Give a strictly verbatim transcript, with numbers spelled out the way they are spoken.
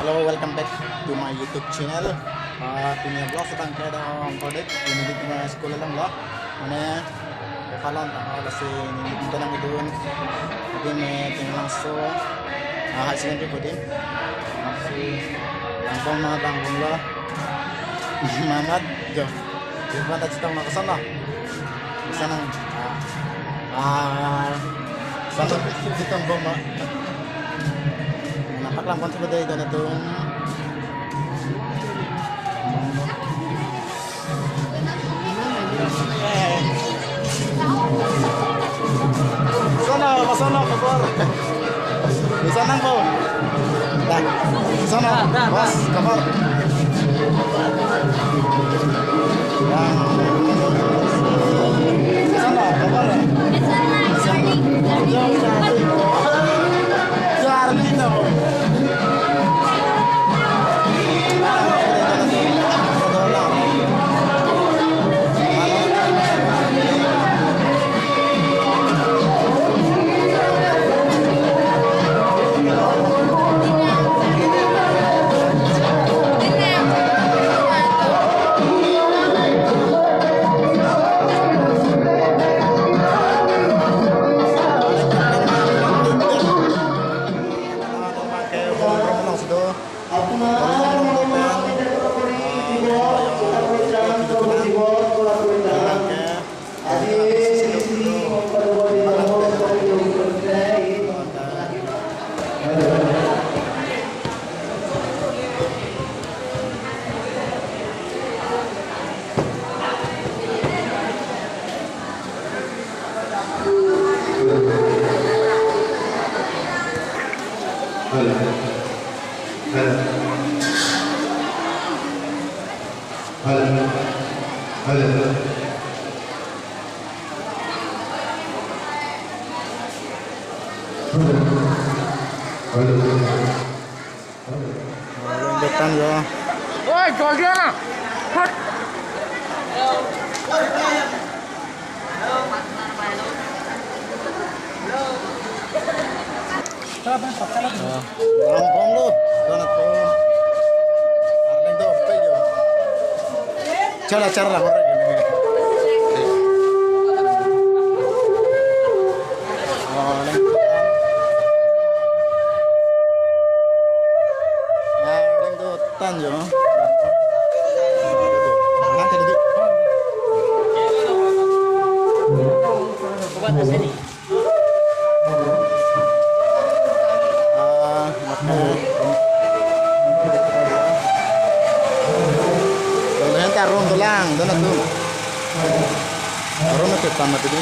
Hello, welcome back to my YouTube channel. Ah, pini vlog setang ke ada Ongkodet, pini di Tima School along lo. Mane, epalon tang, ah, lasi neli pinta nang idun. Adi me Tinglangso, ah, High Secondary kodim. Lasi, langbom ma, langbom lo. Mamat, jo. Di mana citong lo, koson lo? Sana. Ah, sana citong bom ma. Nangpaklang pon si pada ikan atum. Sana, sana, kabar. Bisa nang po. Dah. Sana, da, da, da. Bos, kabar. Sana, kabar. Charlie, Charlie. Charlie, no. Hello. Hello. Hello. Hello. Hello. Hello. Oi, joldi ana. Hot. Ram bom lo. Dona to. Arleng to, pe jo. Chala, chala, hore. Arleng to tan jo. Nang tadi. Ah, okay. Lahen ta room dolang, dona tu. Room na tepan mati di.